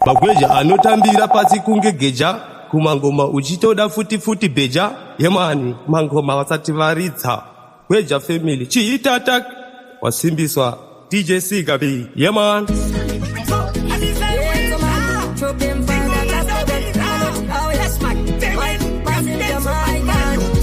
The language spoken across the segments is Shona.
Magweja anotambira pasi kunge geja, kumangoma uchitoda futi futi bheja. Yemani, mangoma vasati varidza. Gweja family chiitata wasimbiswa DJ Sigabi. Yemani.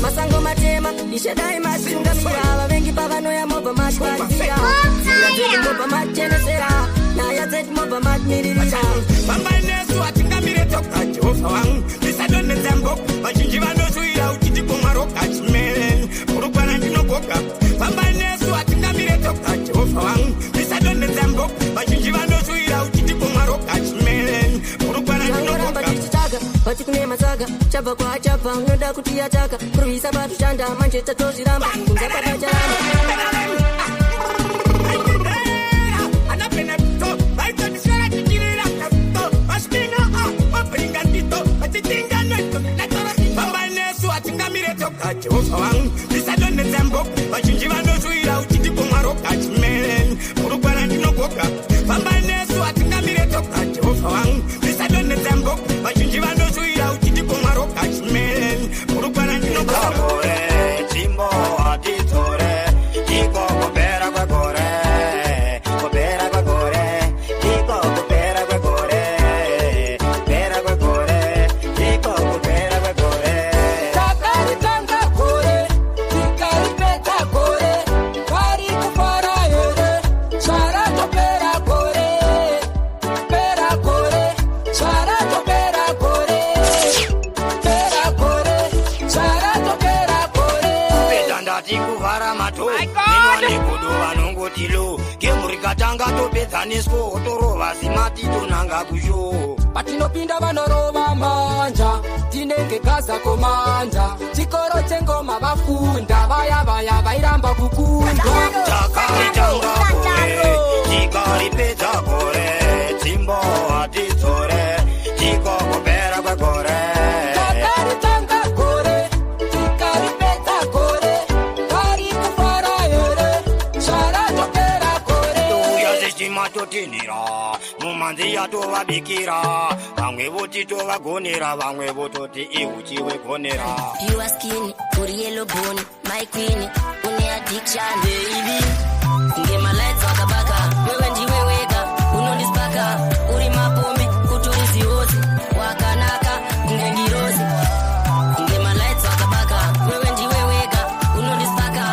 Masango matema ishadai matungamira vavengi pavanoya mobva matwarisira nzira dzedu mobva machenesera nyaya dzedu mobva matimiririra. Famba nesu hatingamire toka Jehovha wangu tisadonhedza mboko vazhinji vanoshuwira uchitipo maroka chimere urukwana ndinogoga. Famba nesu hatingamire toka Jehovha wangu tisadonhedza mboko vazhinji vanoshuwira uchitipo maroka chimere urukwana Tangoramba ndinogoga. tichitsvaga vati kune matsaga chabva kwaachabva unoda kuti yataka kurwisa patushanda manje tatozviramba kunza kwatacharamba. Jehovha wangu tisadonhedza mboko vazhinji vanoshuwira uchitipo maroka chimere urukwana ndinogoga. Famba nesu hatingamire toka Jehovha wangu tisadonhedza mboko vazhinji vanoshuwira uchitipo maroka chimere urukwana ndinogoga. Gore chimbo hatidzore iko kupera kwegore, kupera kwegore, iko kupera kwegore, kupera kwegore, iko kupera kwegore. Takaritanga gore, tikaripedza gore, vari kufara here? Zvaratopera gore, pera gore, zvaratopera gore, pera gore, zvaratopera gore. Kupedza ndati kuvhara mato minwa negodo vanongoti lo gemu rikatanga topedza nesco torova simati tonanga kusho. Patinopinda vanorova manja, tinenge gaza komanda, chikoro chengoma vafunda, vaya vaya vairamba kukundwa. Takaritanga gore tikaripedza gore tsimbo hatidzore tiko kupera kwegore. Takaritanga gore, tikaripedza gore, vari kufara here? Zvaratopera gore. Touya sesitima totinhira mumanzi yatovabikira vamwe voti tovagonera vamwe vototi iuchi wegonera. Pure skin, uri yellow bone, my queen, une addiction, baby. Kunge malights wakabaka, wewe ndiwe wega, unondispaka, uri mapombi, utori ziozi, wakanaka, kunge ngirozi. Kunge malights wakabaka, wewe ndiwe wega, unondispaka,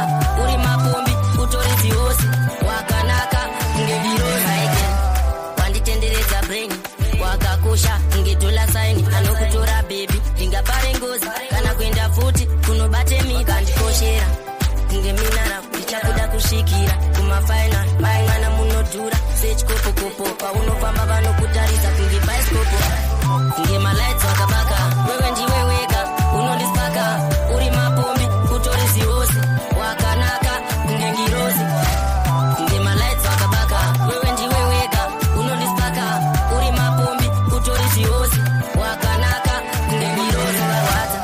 uri mapombi, utori ziozi, wakanaka, kunge ngirozi. My girl, wanditenderedza brain, wakakosha kunge dollar sign, anokutora baby, ndingapare ngozi, kana kuenda futi kunobate mika, ndikoshera kunge minara, ndichakuda kusvikira kumafainal. Mai mwana munodhura sechikopokopo, paunofamba vanokutarisa kunge bhaisikopo. Kunge malights wakabaka, wewe ndiwe wega unondispaka, uri mapombi utori ziozi, wakanaka kunge ngirozi. Kunge malights wakabaka, wewe ndiwe wega unondispaka, uri mapombi utori ziozi, wakanaka kunge ngirozi. Warwadza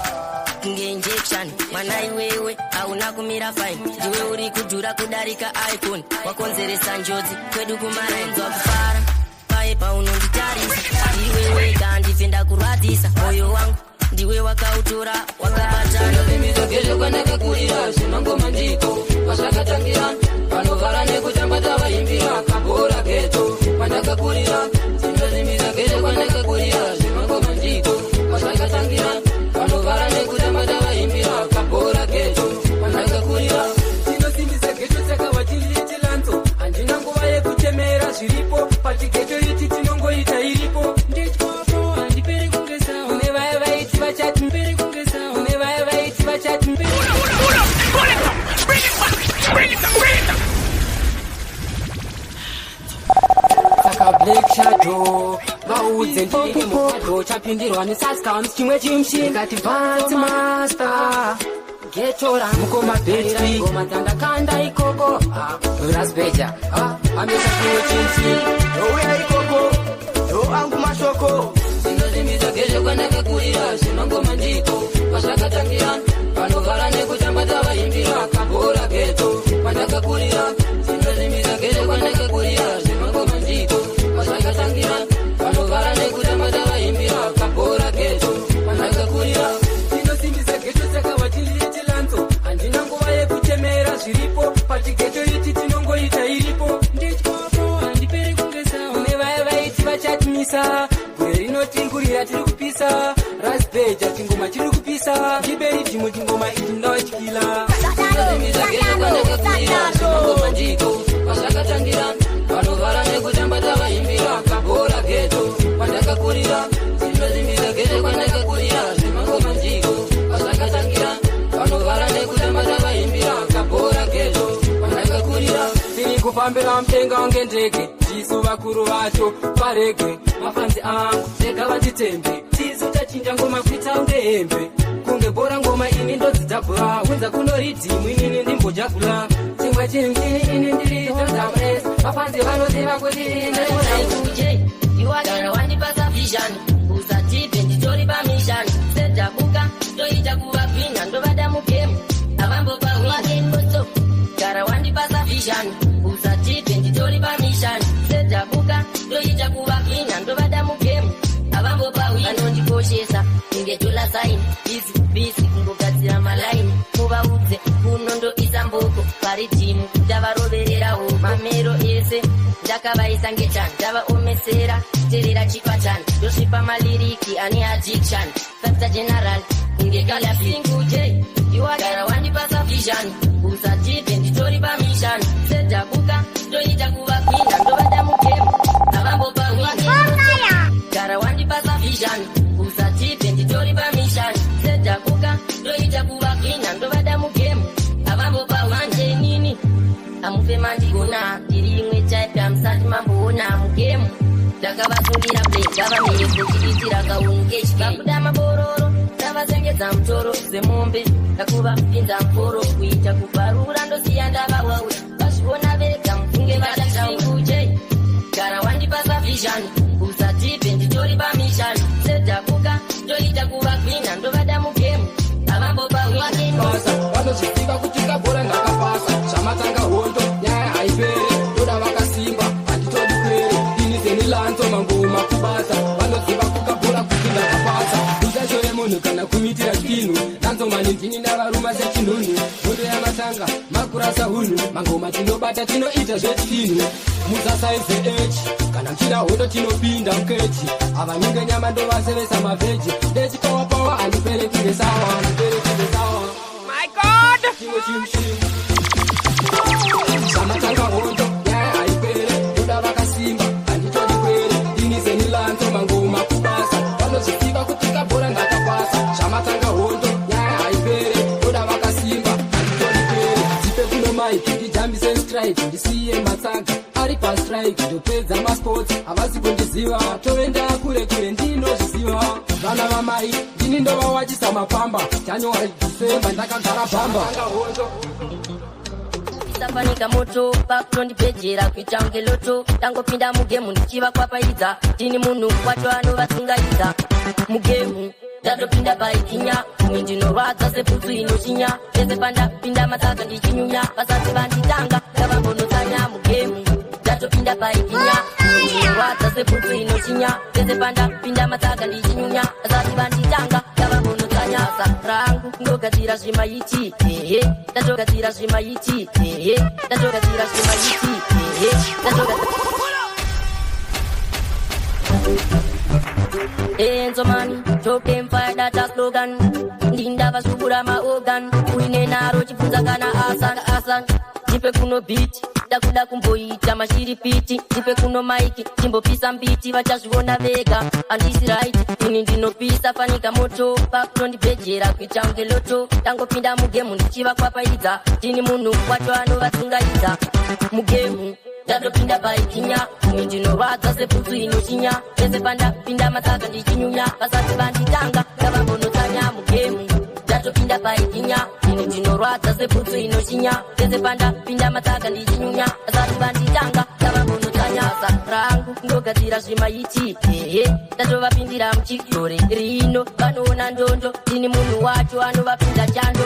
kunge injection, mwana iwewe hauna kumira fine, ndiwe uri kudhura kudarika iPhone, wakonzeresa njodzi kwedu kumarainzwa kufara paye paunonditarisa, ndiwe wega ndife ndakurwadzisa, moyo wangu ndiwe wakautora wakabatana. Ndinosimbiza kwandakakurira, zvemangoma ndiko kwazvakatangira, vanovhara nekutamba tavaimbira kabhora geto kwandakakurira. Ndinosimbiza gere kwandakakurira, zvemangoma ndiko kwazvakatangira, vanovhara nekutamba tavaimbira kabhora geto kwandakakurira. Tinosimbisa geto takavachinditilanzo, handina nguva yekuchemera zviripo pachigeto ichi tinongoita iripo ndechwapo handiperi kunge sawa kune vaya vaiti vachati mperi kunge sawa kune vaya vaiti vachati mperi. Saka Black Shadow vaudze ndini mukado chapindirwa nesaskams chimwe chimshi ngati vanzi master getora mukoma betri ngoma dzandakanda ikoko rasbeja amisa chimwe chimshi. Touya ikoko ndo angu mashoko. Ndinosimbisa geto kwandakakurira, zvemangoma ndiko kwazvakatangira, vanovhara nekutamba tavaimbira kabhora geto kwandakakurira. Ndinosimbisa geto kwandakakurira, zvemangoma ndiko kwazvakatangira, vanovhara nekuti kumisa. Gore rinotingurira tiri kupisa. Rasbeja chingoma chiri kupisa. Ndiberi chingoma ichi ndochikila. Zvemangoma ndiko kwazvakatangira. Vanovhara nekutamba tavaimbira. Kabhora geto kwandakakurira. Ndinozimbisa geto kwandakakurira. Zvemangoma ndiko kwazvakatangira. Vanovhara nekutamba tavaimbira. Kabhora geto kwandakakurira. Tiri kufambira mudenga kunge ndege. Tisu vakuru vacho parege. Mafanzi angu rega vanditembe. Tisu tachinja ngoma kuita kunge hembe. Kunge bhora ngoma ini ndodzidhabhura. Unza kuno ridhimu inini ndimbojagula. Chimwe chinhu chini ini ndiri todhamres. Mafanzi vanoziva kuti ini Uje, iwagara wandipasa vision. Usatipe nditori pamission. Sedabuka ndoita kuvagwinya, ndovada mugame avambopa wini. Gara wandipasa vision. Usatipe nditori pamission. Sedabuka ndoita kuvagwinya, ndovada mugame avambopa wini. Vanondikoshesa kunge dollar sign. Busy busy kungogadzira malaini. Muvaudze kunondoisa mboko paridhimu, ndavarovererawo mamero ese. Ndakavaisa ngechani, ndavaomesera terera chipachani. Ndosvipa malyrics ane addiction. Factor general kunge Gaddafi. Iwagara wandipasa vision. Usatipe nditori pamission. Sedabuka ndoita kuvagwinya, ndovada mugame avambopa wini. Gara wandipasa vision. Usatipe nditori pamission. Sedabuka ndoita kuvagwinya, ndovada mugame avambopa wanje. Nini amufe mandigona, ndiri imwe type amusati mamboona mugame. Ndakavasungira play, ngavamire kuchiitira kaunhu kechike. Vakuda mabororo, ndavasengedza mutoro semombe, ndakuvapinza muforo kuita kubvarura, ndosiya ndavawaura. Vazviona vega mufunge vachashanguje. Gara wandipasa vision. Usatipe nditori pamission. Sedabuka ndoita kuvagwinya, ndovada mugame avambopa wini. Basa vanozviziva kuti kabhora ndakapasa. Zvamatanga hondo nyaya haipere. Ndoda vakasimba, handitodi kwere. Ini zenilanzo mangoma kubasa. Vanoziva kukabhora kuti ndakapasa. Usashore munhu kana kumitira chinhu. Lanzomani ndini ndavaruma sechinhunhu. Hondo yamatanga makurasa hunhu. Mangoma tinobata, tinoita zvechinhu. Musasaize echi kana muchida hondo, tinopinda mukechi. Avanenge nyama ndovasevesa mavheji. Ndechikawapawa, handiperekire sawa, handiperekire sawa. My God! Chimwe chinhu chimwe. Zvamatanga hondo nyaya haipere. Ndoda vakasimba, handitodi kwere. Ini zenilanzo mangoma kubasa. Vanozviziva kuti kabhora ndakapasa. Zvamatanga hondo nyaya haipere. Ndoda vakasimba, handitodi kwere. Dzipe kuno mic ndijambise strike, ndisiye matsaga ari pastrike. Ndopedza masports, havasi kundiziva. Toenda kure kure, ndinozviziva. Vana vamai ndini ndovawachisa mapamba. January, December ndakagara bhamba. Isafanika moto pakutondibhejera kuita kunge lotto. Tangopinda mugame ndichivakwapaidza. Ndini munhu wacho anovasungaidza mugame. Ndatopinda paikinya umi, ndinorwadza seputsu inochinya. Pese pandapinda matsaga ndichinyunya. Vasati vanditanga ngavambonotsanya mugame. Ndatopinda paikinya umi, ndinorwadza seputsu inochinya. Pese pandapinda matsaga ndichinyunya. Vasati vanditanga ngavambonotsanya. Basa rangu ndogadzira zvimaiti, ehe. Ndatogadzira zvimaiti, ehe. Ndatogadzira zvimaiti, ehe. Ndatogadzira. Enzo man, choke them fire, that a slogan. Ndinda vasubura maorgan. Uine naro chibvunza kana asan asan. Ndipe kuno beat, ndakuda kumboita mashiripiti. Ndipe kuno mic, chimbopisa mbiti. Vachazviona vega, handisi right. Ini ndinopisa fanika moto pakutondibhejera kuita kunge lotto. Tangopinda mugame ndichivakwapaidza. Ndini munhu wacho anovasungaidza mugame. Ndatopinda paikinya umi, ndinorwadza seputsu inochinya. Pese pandapinda matsaga ndichinyunya. Vasati vanditanga ngavambonotsanya mugame. Ndatopinda paikinya ini, ndinorwadza seputsu inochinya. Pese pandapinda matsaga ndichinyunya. Vasati vanditanga ngavambonotsanya. Basa rangu ndogadzira zvimaiti, ehe. Ndatovapindira muchigore rino, vanoona ndondo. Ndini munhu wacho anovapinda chando.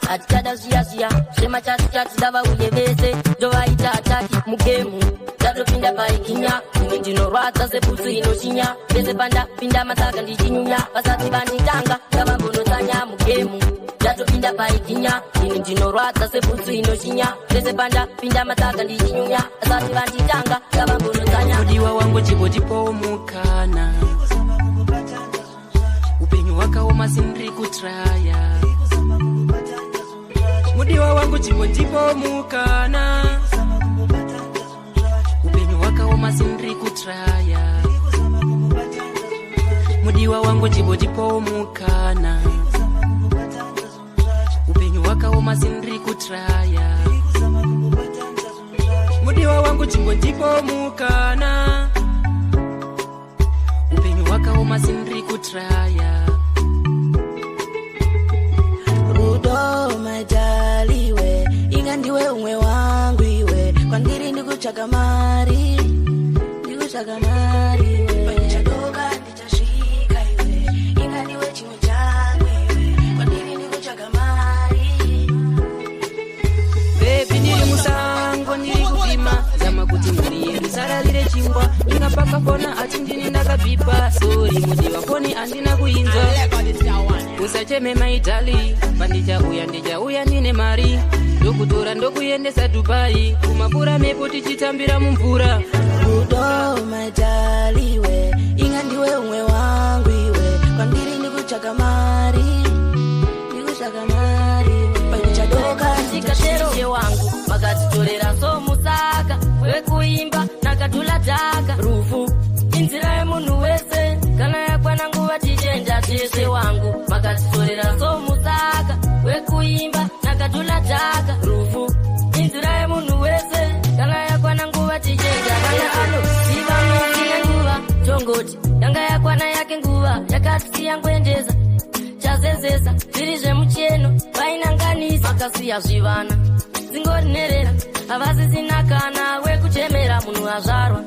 Hatichada zviya zviya zvemachatichati, ndavauye vese ndovaita attack mugame. Ndatopinda paikinya imi, ndinorwadza seputsu inochinya. Pese pandapinda matsaga ndichinyunya. Vasati vanditanga ngavambonotsanya mugame. Ndatopinda. paiginya. Ini ndinorwadza sebhutsu inoshinya. Pese pandapinda matsaga ndichinyunya. Asati vanditanga ngavambonotsanya. Mudiwa wangu, chipo chipowo mukana. Upenyu hwakaoma, sindiri kutraya. Mudiwa wangu, chipo ndipo mukana. Upenyu hwakaoma, sindiri kutraya. Mudiwa wangu, chipo chipowo mukana. Upenyu hwakaoma, sindiri kutraya. Mudiwa wangu, chipo ndipo mukana. Upenyu hwakaoma, sindiri kutraya. Rudo majaliwe, inga ndiwe umwe wangu iwe. Kwandiri ndikutsvaga mari, ndikutsvaga mari iwe. Pandichadoka ndichasvika iwe, inga ndiwe chimwe changu iwe. Kwandiri ndikutsvaga mari. Baby, ndiri musango, ndiri kupima zama kuti mhuri yedu isararire chingwa. Ingapakafona ati ndini ndakabhipa. Sorry mudiwa, foni handina kuinzwa. Usacheme maitali, pandichauya ndichauya ndine mari. Ndokutora ndokuendesa Dubai, kumafura mepo tichitambira mumvura. Rudo majaliwe, inga ndiwe umwe wangu iwe. Kwandiri ndikutsvaga mari, ndikutsvaga mari iwe. Pandichadoka Ndikatero wangu makatitorera somusaka wekuimba nakatula dhaka. Rufu inzira yemunhu wese, kana yakwana nguva tichenja tese. Wangu makatitorera somusaka wekuimba nakatula dhaka. Rufu inzira yemunhu wese, kana yakwana nguva tichenja tese. Anoziva musi nenguva, tongoti yanga yakwana yake nguva. Yakatisiya ngwendeza chazezesa zviri zvemucheno vainanganisa. Vakasiya zvivana dzingorinerera, havasisina kana wekuchemera. Munhu azvarwa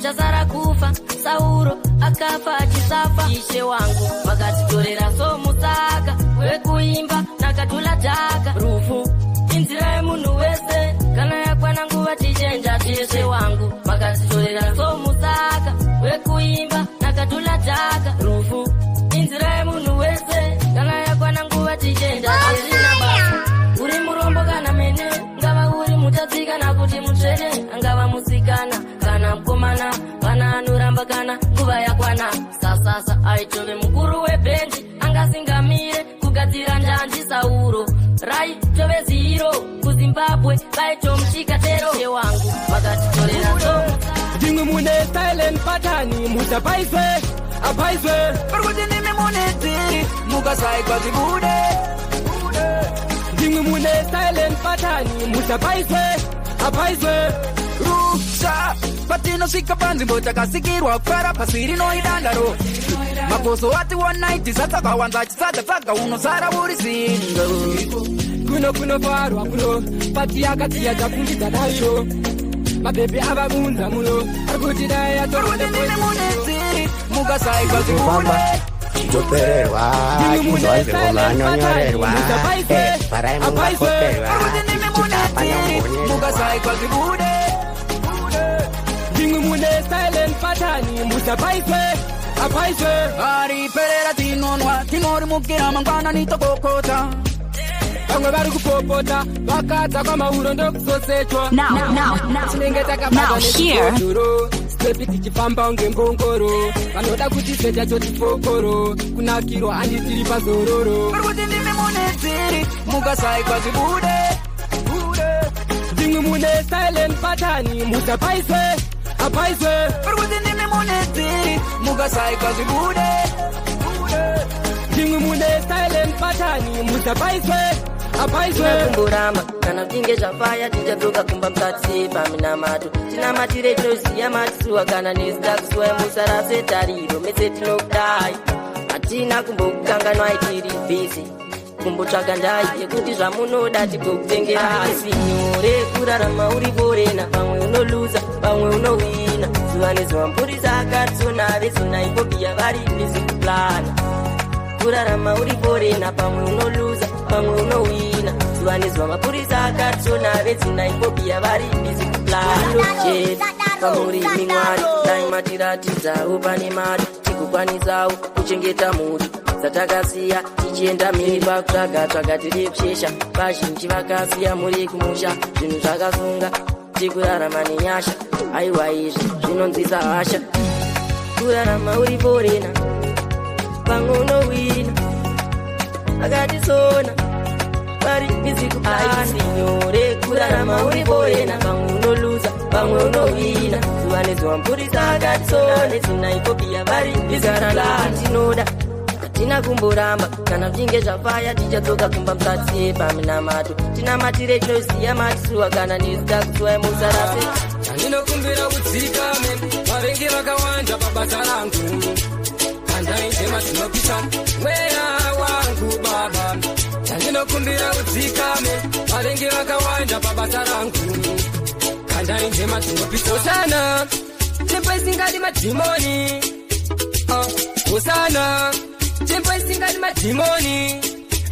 chasara kufa, Sauro akafa achisafa. Ishe wangu vakatitorera somusaka wekuimba nakatula dhaka. Rufu inzira yemunhu wese, kana yakwana nguva tichenja tese. Wangu vakatitorera somusaka wekuimba nakatula dhaka. Rufu inzira yemunhu wese, kana yakwana nguva tichenja. Zvisina basa uri murombo kana mene, ngava uri mutadzi kana kuti mutsvene, angava musikana kana mukomana, pana anoramba kana nguva yakwana. Sasasa aitove mukuru webhendi, angasingamire kugadzira njanji. Sauro raitove ziro kuZimbabwe, vaitomuchika tero. Wangu vakatitorera so Ndimwe mune silent pattern, musapaiswe apaiswe. Vari kuti ndimi mune dziri, mukasaikwa zvibude. Ndimwe mune silent pattern, musapaiswe apaiswe. Rusha patinosvika panzvimbo takasikirwa kufara pasi rino idandaro. Makoso ati 190 satsakawanza chisadza tsaga, unosara uri single. Kuno kunofarwa kuno, pati yakatiya takungidza dairo. Mabhebhi avabunza muno, ari kuti dai. Vari kuti ndimi mune dziri, mukasaikwa Kufamba zvibude. Chitopererwa chinzwa zvingoma anonyorerwa farai mungakoperwa. Vari kuti ndimi mune dziri, mukasaikwa zvibude. Ndimwe mune silent pattern, musapaiswe apaiswe. Ariperera tinonwa, tinorimukira mangwanani tokokota. Vamwe vari kupopota vakadza kwamauro ndokusosechwa. Now, Tinenge now here. takabata stepi tichifamba unge mbongoro. Vanoda kuti secha chotifokoro kunakirwa handitiri pazororo. Vari kuti ndimi mune dziri, mukasaikwa zvibude. Ndimwe mune silent pattern, musapaiswe apaiswe. Vari kuti ndimi mune dziri, mukasaikwa zvibude. Ndimwe mune silent pattern, musapaiswe apaiswe. Kumboramba kana tinge zvafaya, tichadzoka kumba. Mukati paminamato tinamatire, tinoziya matisuwa kana nezita kusuwai. Musarase tariro mese, tinokudai, hatina kumbokukanganwai. Tiri busy kumbotsvaga ndai yekuti zvamunoda tigokutengera. Asi nyore kurarama uri foreigner, pamwe unoluza, pamwe unowina. Zuva nezuva mupurisa akatsona veZINAIPOBIA vari busy kuplana. Kurarama uri foreigner, pamwe unoluza, pamwe unowina. Zuva nezuva mapurisa akatsona veZINAIPOBIA vari busy kuplana. Chete pamurimi Mwari dai matiratidzawo pane mari tikukwanisawo kuchengeta mhuri. Dzatakasiya tichienda mhiri pakutsvaga tsvaga tiri kushesha. Vazhinji vakasiya muri kumusha. Zvinhu zvakasunga tikurarama nenyasha. Aiwa, izvi zvinonzwisa hasha. Kurarama uri foreigner, pamwe unowina. Akatisona vari busy kuplana. Nyore kurarama uri foreigner, pamwe unoluza, pamwe unowina. Zuva nezuva mupurisa akatisona nezinaipopia vari busy kuplana. Tinoda hatina kumboramba kana zvichinge zvafaya tichadzoka kumba. Musatiye paminamato, tinamatire tinoziya matisuwa kana nezita kusuwai musarase. Chandinokumbira udzikame, vavengi vakawanda pabasa rangu. Kandai njema dzinopisa mweya wangu baba. Chandinokumbira udzikame, vavengi vakawanda pabasa rangu. Kandai njema dzinopisa. Hosana, tembo isingadi madhimoni. Ah, Hosana, tembo isingadi madhimoni.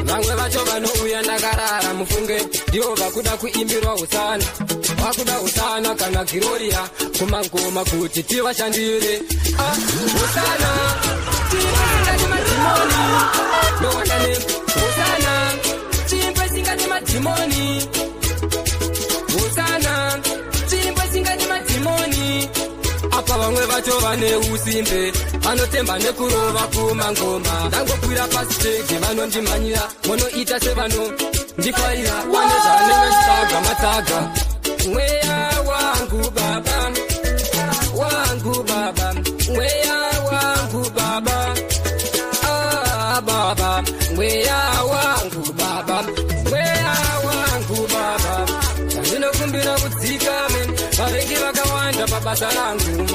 Vamwe vacho vanouya ndakarara, mufunge ndivo vakuda kuimbirwa hosana, vakuda hosana kana gloria kumangoma kuti tivashandire. Ah, hosana, chimbo isingadi madhimoni. Ndowanane hosana, chimbo isingadi madhimoni. Hosana, chimbo isingadi madhimoni. Apa vamwe vacho vane usimbe, vanotemba nekurova kumangoma. Ndangokwira pasi tege vanondimhanyira, munoita sevano ndifarira. Wane zvanenge chitsaga matsaga. Mweya wangu baba, wangu baba, mweya wangu baba. Ah, baba, mweya wangu baba, mweya wangu baba. Chandinokumbira kudzikame, vavengi vakawanda pabasa rangu.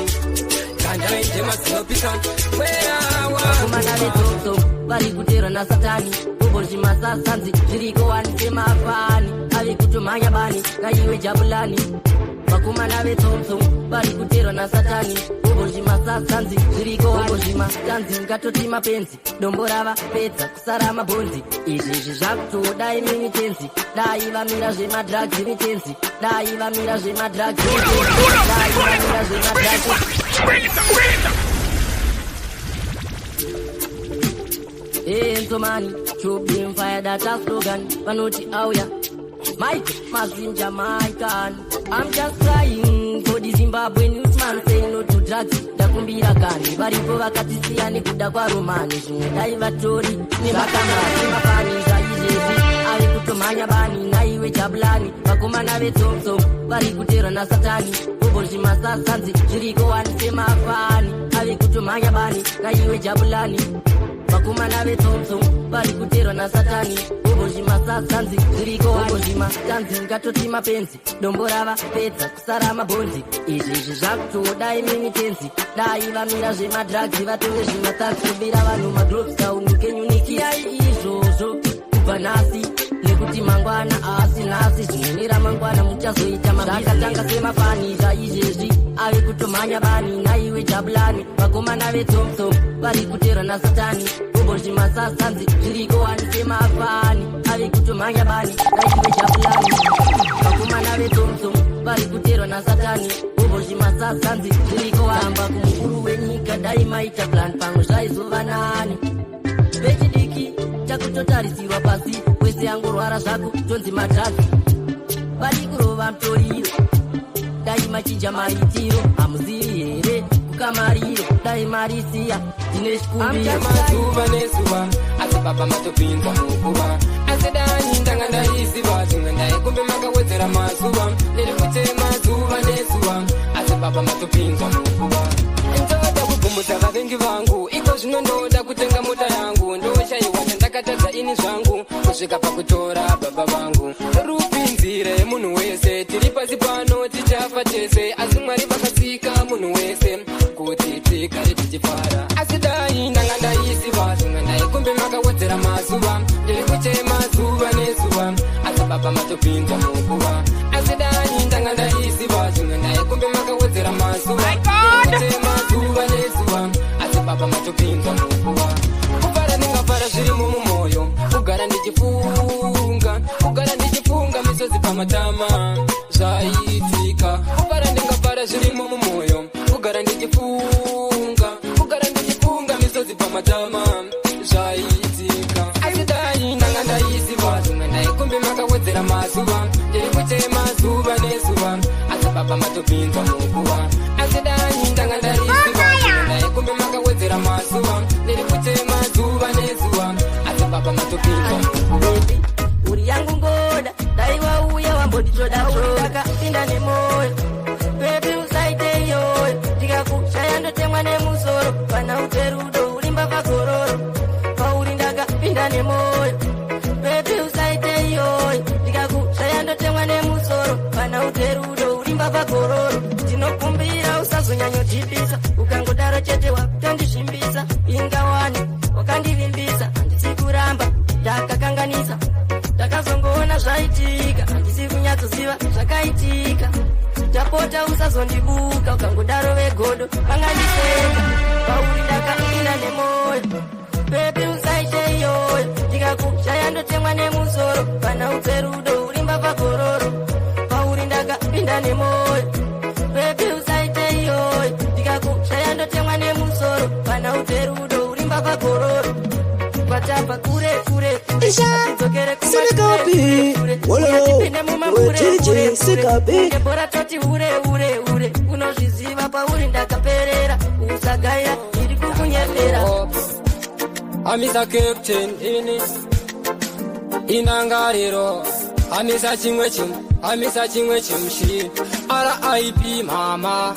Kandai njema dzinopisa mweya wangu. Vakomana vetsotso vari kuterwa nasatani. Kumbozvimasasanzi zviriko wanise mafani ave kutomhanya bani ngaiwe jabulani. Vakomana vetsotso vari kuterwa nasatani. Kumbozvimasasanzi zviriko wambozvimatanzi ngatoti mapenzi dombo rava pedza kusara mabhonzi. Izvizvi zvakutodai mini tenzi dai vamira zvemadrugs mitenzi dai vamira zvemadrugs dai vamira zvemadrugs. Enzomani chubim fire that slogan vanoti auya Mike Mazinja Maikan. I'm just crying for the Zimbabwe youth man, say no to drugs. Ndakumbira kani varipo vakatisiya nekuda kwaromani. Zvimwe dai vatori nemakamani mafani zvaizvezvi ave kutomhanya bani naiwe jabulani. Vakomana vetsotso vari kuterwa nasatani. Kumbozvimasasanzi zviriko wanise mafani ave kutomhanya bani naiwe jabulani. Vakomana vetsotso vari kuterwa nasatani. Kumbozvimasasanzi zviriko wambozvimatanzi ngatoti mapenzi dombo rava pedza kusara mabhonzi. Izvizvi zvakutodai mini tenzi dai vamira zvemadrugs vatore zvimatasi kubira vanhu madrops kaunhu kenyunikiyai izvozvo kubva nhasi nekuti mangwana asi nhasi zvimwe neramangwana muchazoita zvakatanga semafani zvaizvezvi ave kutomhanya bani naiwe jabulani. Vakomana vetsotso vari kuterwa nasatani. Kumbozvimasasanzi zviriko wanise mafani ave kutomhanya bani naiwe jabulani. Vakomana vetsotso vari kuterwa nasatani. Kumbozvimasasanzi zviriko wamba kumukuru wenyika dai maita plan pamwe zvaizova nani. Vechidiki takutotarisirwa pasi wese angorwara zvako tonzi madrugs vari kurova mutoriro dai machinja maitiro hamuzivi here kukamariro dai marisiya ndine chikumbiro. Mazuva nezuva asi baba matopinza mukuva. Asi dani ndanga ndaiziva zvimwe ndaikumbe makawedzera mazuva. Ndiri kutema zuva nezuva asi baba matopinza mukuva. Ndoda kugumbusa vavengi vangu iko zvino ndoda kutenga mota yangu. Ndoshayiwa chandakatadza ini zvangu kusvika pakutora baba vangu. Rupi nzira yemunhu wese, tiri pasi pano tichafa tese. Asi Mwari vakasika munhu wese kuti tigare tichifara. Asi dai ndanga ndaiziva zvimwe ndaikumbe makawedzera mazuva. Ndiri kuchema zuva nezuva asi baba matopinza mukuva. Asi dai ndanga ndaiziva zvimwe ndaikumbe makawedzera mazuva. Ndiri kuchema zuva nezuva asi baba matopinza mukuva. Kufara ndingafara zvirimo mumwoyo, kugara ndichifunga, kugara ndichifunga misodzi pamatama zvaitika. Kufara ndingafara zvirimo mumwoyo, kugara ndichifunga, kugara ndichifunga misodzi pamatama zvaitika. Baba matopinzwa muguva. Asi dai ndanga ndariziva, ndaikumbe makawedzera mazuva. Ndiri kuchema zuva nezuva, asi baba matopinzwa muguva. Uri yangu ngoda, dai wauya wambonditsvoda tsvoda. Pinda nemoyo, baby, usaite iyoyo. Ndikakushaya ndotemwa nemusoro. Pana upe rudo urimba pagororo. Pauri ndakapinda nemoyo, baby, usaite iyoyo. Ndikakushaya ndotemwa nemusoro. Pana upe rudo urimba pagororo. Ndinokumbira usazonyanyodhibisa. Ukangodaro chete wakutondizvimbisa. Ingawani wakandivimbisa, handisi kuramba ndakakanganisa. Ndakazongoona zvaitika, handisi kunyatsoziva zvakaitika. Tapota usazondibuka, ukangodaro vegodo vangandiseka. Pauri ndakapinda nemoyo, baby, usaite iyoyo. Ndikakushaya ndotemwa nemusoro. Pana upe rudo urimba pagororo. Pauri ndakapinda nemoyo, baby, usaite iyoyo. Ndikakushaya ndotemwa nemusoro. Pana upe rudo urimba pagororo. Kwatapa kure kure kure, atidzokere. Sikapi, wololo, wecheche, sikapi. Bora toti ure ure ure, unozviziva pauri ndakaperera. Usagaya, ndiri kukunyepera. Amisa captain ini inangariro, amisa chimwe chimwe, amisa chimwe chimushi. RIP mama,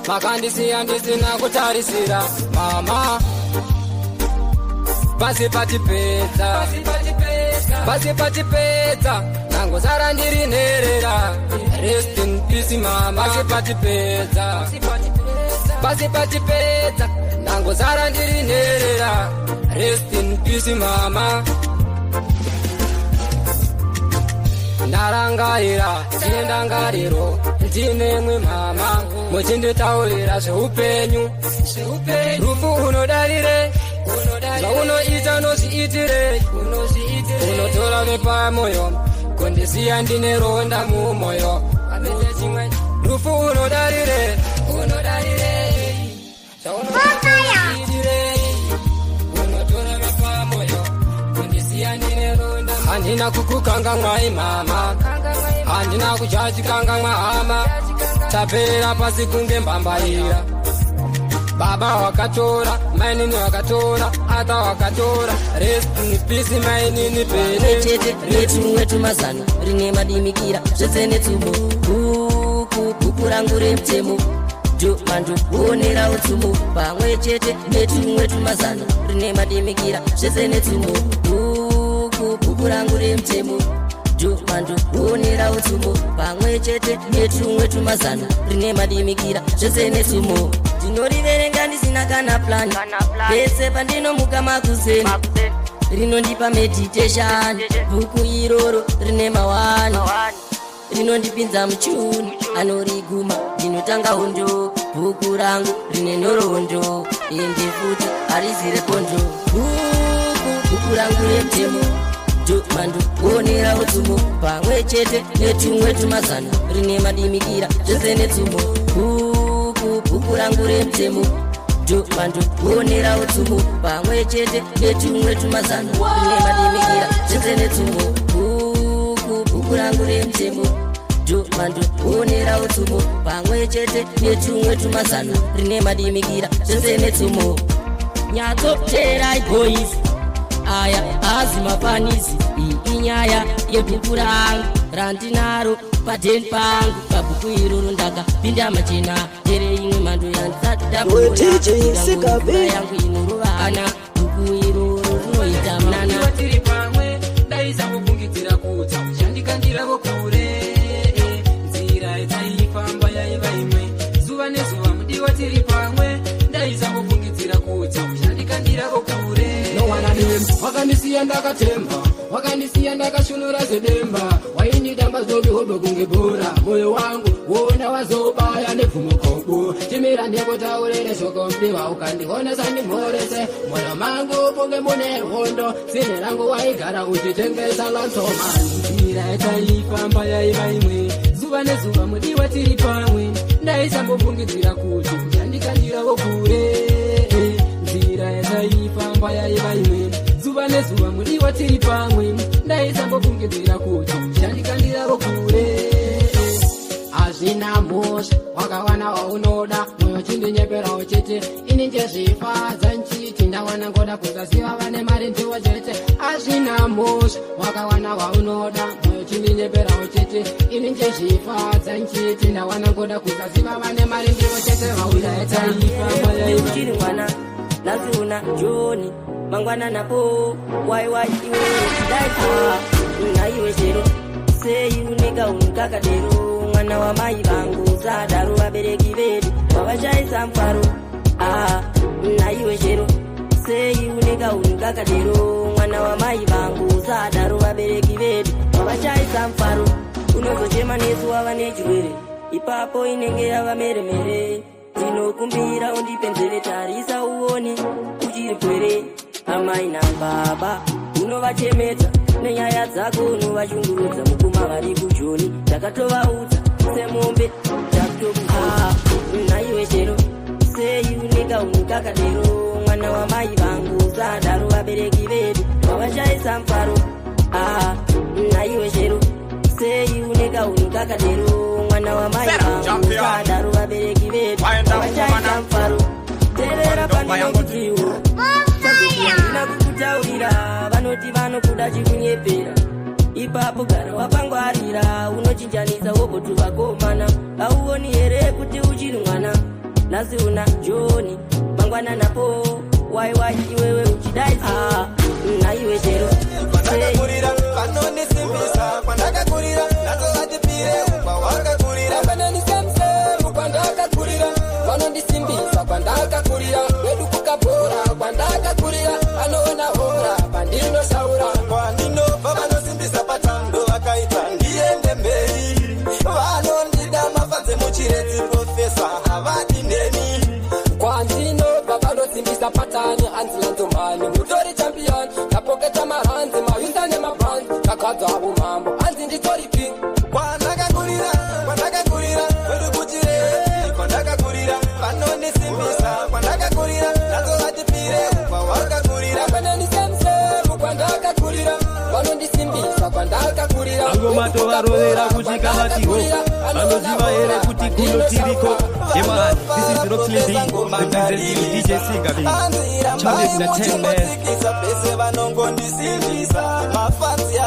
makandisiya ndisina kutarisira mama. Pasi patipedza, pasi patipedza, nangosara ndiri nherera. Rest in peace mama. Pasi patipedza, pasi patipedza, nangosara ndiri nherera. Rest in peace mama. Ndarangarira, ndine ndangariro ndinemwe mama, muchinditaurira zveupenyu. Rufu unodarire, zvaunoita unozviitire, unotora vepamoyo kundisiya ndine ronda mumoyo. Rufu unodarire, zvaunoitire, unotora vepamoyo kundisiya ndine ronda. Handina kukukanganwai mama, handina kuchachikangamwa hama. Tapera pasi kunge mbambaira. Baba wakatora, mainini wakatora, ata wakatora. Rest in peace mainini pene. Chete netumwe tumazana rine madimikira zvese netsumo. Bhuku, bhuku rangu remutemo, mandu onera utsumo. Pamwe chete netumwe tumazana rine madimikira zvese netsumo. Bhuku, bhuku rangu remutemo, mandu onera utsumo. Pamwe chete netumwe tumazana rine madimikira zvese netsumo. Ndinoriverenga ndisina kana plan. Pese pandinomuka makuseni rinondipa meditation. Bhuku iroro rine mawani, rinondipinza muchuni. Anoriguma ndinotanga hondo. Bhuku rangu rine nhoroondo, ende futi harizi rekondo. Bhuku, bhuku rangu remutemo, mandu onera utsumo. Pamwe chete netumwe tumazana rine madimikira zvese netsumo. Bhuku, bhuku rangu remutemo, mandu onera utsumo. Pamwe chete netumwe tumazana rine madimikira zvese netsumo. Bhuku, bhuku rangu remutemo, mandu onera utsumo. Pamwe chete netumwe tumazana rine madimikira zvese netsumo. Nyatsoteerai boys, aya hazi mafanisi. Iyi inyaya yebhuku rangu randinaro padeni pangu. Pabhuku iroro ndakapinda machena tere imwe mhando yandisati Wecheche, sikapi. Yangu inorovana, bhuku iroro rinoita munana. Tiri pamwe, ndaisa kufungidzira kuti chandikandirawo kure. Nzira yataifamba yaiva imwe zuva nezuva. Mudiwa, tiri pamwe, ndaisa kufungidzira kuti chandikandirawo kure. Nowana demba, wakandisiya ndakatemba, wakandisiya ndakashunura zedemba. Wainditamba zobihobe kunge bhora. Moyo wangu wona wazobaya nebvumukobo. Chimira ndikutaurire shoko mudiwa, ukandionesa ndimhorese. Moyo mangu punge mune hondo, sine rangu waigara uchitengesa lansomani. Nzira yataifamba yaiva imwe zuva nezuva. Mudiwa, tiri pamwe, ndaisambofungidzira kuti kuchandikandirawo kure. Nzira yataifamba yaiva imwe zuva nezuva. Mudiwa, tiri pamwe, ndaisambofungidzira kuti chandikandirawo kure. Hazvina mhosva, wakawana waunoda, mwoyo chindinyepera uchiti ini ndezvifadza, nchiti ndawana ngoda kusaziva vane mari ndiwo chete. Hazvina mhosva, wakawana waunoda, mwoyo chindinyepera uchiti ini ndezvifadza, nchiti ndawana ngoda kusaziva vane mari ndiwo chete. Vauyaita. Uchiri mwana, nhasi una Joni, mangwana napo waiwai iwe daiko naiwe chero sei uneka unkakadero. Mwana wamai vangu, sadaro, vabereki vedu wavashaisa mufaro. Ah, naiwe chero sei uneka unkakadero. Mwana wamai vangu, sadaro, vabereki vedu wavashaisa mufaro. Unozochema nesu wava nechirwere, ipapo inenge yava meremere. Ndinokumbira undipe nzeve, tarisa uone uchiri pwere. Amai nababa unovachemedza nenyaya dzako, unovashungurudza. Mukuma vari kujoni takatovaudza semombe takutokuza. Naiwe chero sei uneka unkakadero. Mwana wamai vangu, sadaro, vabereki vedu vavashaisa mufaro. Ah, naiwe chero sei uneka unkakadero. Mwana wamai vangu, sadaro, vabereki vedu vavashaisa mufaro. Teerera pandinokutiwo ndina kukutaurira, vanoti vanokuda chikunyepera. Ipapo gara wapangwarira, unochinjanisa wobotu vakomana. Hauoni here kuti uchiri mwana? Nhasi una Joni, mangwana napo waiwai iwewe uchidai. Ah, naiwe chero. Kwandakakurira vanondisimbisa, kwandakakurira nazovatipire kwawakakurira. Vanonisemsemu kwandakakurira, vanondisimbisa kwandakakurira, kwedu kukabhora kwandakakurira, vanoona hora pandinosaura. Kwandinobva vanosimbisa patando, vakaita ndiende mberi, vanondida mafadze muchiredzi, professor havadi neni. Kwandinobva vanosimbisa patani, hanzi lanzomani mutori champion, ndapoketa mahanzi mayusa nemabhanzi, kakadza umambo hanzi nditori king. Kwandakakurira, kwandakakurira kwedu kuchiredzi, kwandakakurira vanondisimbisa, kwandakakurira nazovatipire kwawakakurira. Vanonisemsemu kwandakakurira, vanondisimbisa kwandakakurira. Mangoma tovarovera kusvika vatiho, vanoziva here kuti kuno tiriko? Yeah man, this is Roxley D representing DJ Sigabi. Challenge na 10 man. Chimotsikisa pese vanongondisimbisa mafanzia.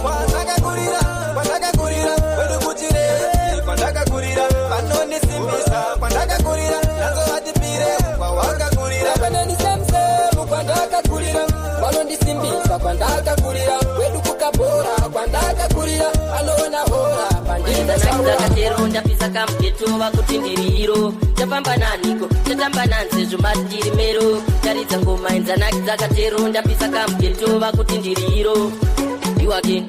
Kwandakakurira, kwandakakurira kwedu kuchiredzi, kwandakakurira vanondisimbisa, kwandakakurira nazovatipire kwawakakurira. Vanonisemsemu kwandakakurira, vanondisimbisa kwandakakurira, kwedu kukabhora kwandakakurira, vanoona hora pandinosaura. Dzakatero ndapisa kamugeto vakuti ndiri hero. Tafamba naniko, tatamba nanzezvo matiri mero, taridza ngoma inzanaki. Dzakatero ndapisa kamugeto vakuti ndiri hero. You again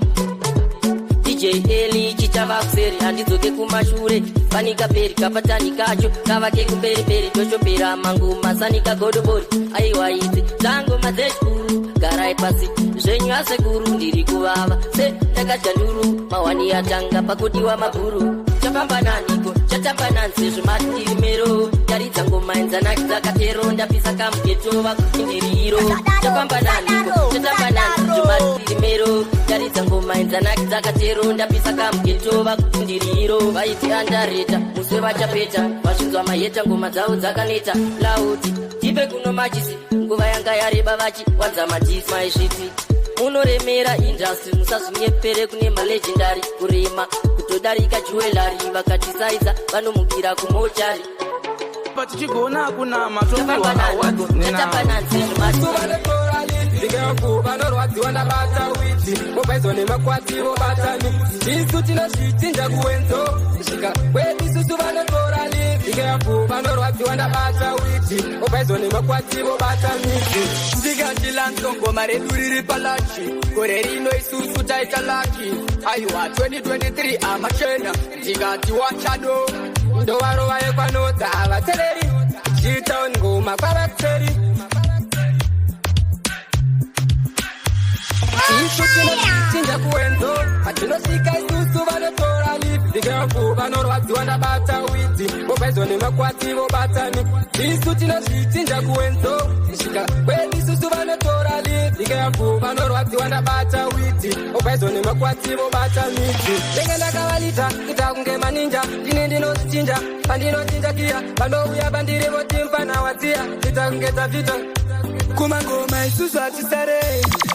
DJ Eli, chichava kuseri, handidzoke kumashure. Fanika peri kapatani kacho kavake kumberi-mberi, tochopera mangoma sanika godobori. Aiwa, idzi dzangoma dzechikuru, garai pasi zvenyu asekuru. Ndiri kuvava se ndakadya nduru, mawani atanga pakudiwa mabhuru. Chafamba naniko, chatamba nanzezvo matiri mero, taridza ngoma inzanaki. Dzakatero ndapisa kamugeto vakuti ndiri hero. Chafamba naniko, chatamba nanzezvo matiri mero, taridza ngoma inzanaki. Dzakatero ndapisa kamugeto vakuti ndiri hero. Vaiti andareta muswe vachapeta, vazvinzwa maheta, ngoma dzavo dzakaneta. Lauti tipe kuno machisi, nguva yanga yareba vachiwanza madhisi. Maizviti munoremera industry, musazvinyepere, kune malegendary kurema kutodarika jewellery. Vakatisaidza vanomukira kumochari. Patichigona kunama topiwa awards nenao. Ndikeku vanorwadziwa ndabata witi, vobvaizwa nemakwati vobata miti, isu tinozvichinja kuwenzo svika kwedu isusu vanotora livi. Ndikeku vanorwadziwa ndabata witi, vobvaizwa nemakwati vobata miti. Ndikati lanzo ngoma redu riri palachi, gore rino isusu taita lucky. Aiwa, 2023 amachena, ndikati wachado. Ndovarova yekwanodza havatereri, G-Town ngoma kwavatseri. Isu tinozvichinja. Tinozvichinja kuenzo, patinosvika isusu vanotora lift. Be vanorwadziwa ndabata widzi, vobvaizwa nemakwati vobatani. Isu tinozvichinja kuenzo, svika kwedu isusu vanotora lift. Be vanorwadziwa ndabata widzi, vobvaizwa nemakwati vobata midzi. Ndenge ndakavalita kuita kunge maninja, ndine ndinozvichinja pandinochinja kiya, vanouya bandiri voti mfana wadziya, kuita kunge tavhita. Kumangoma isusu hatisare,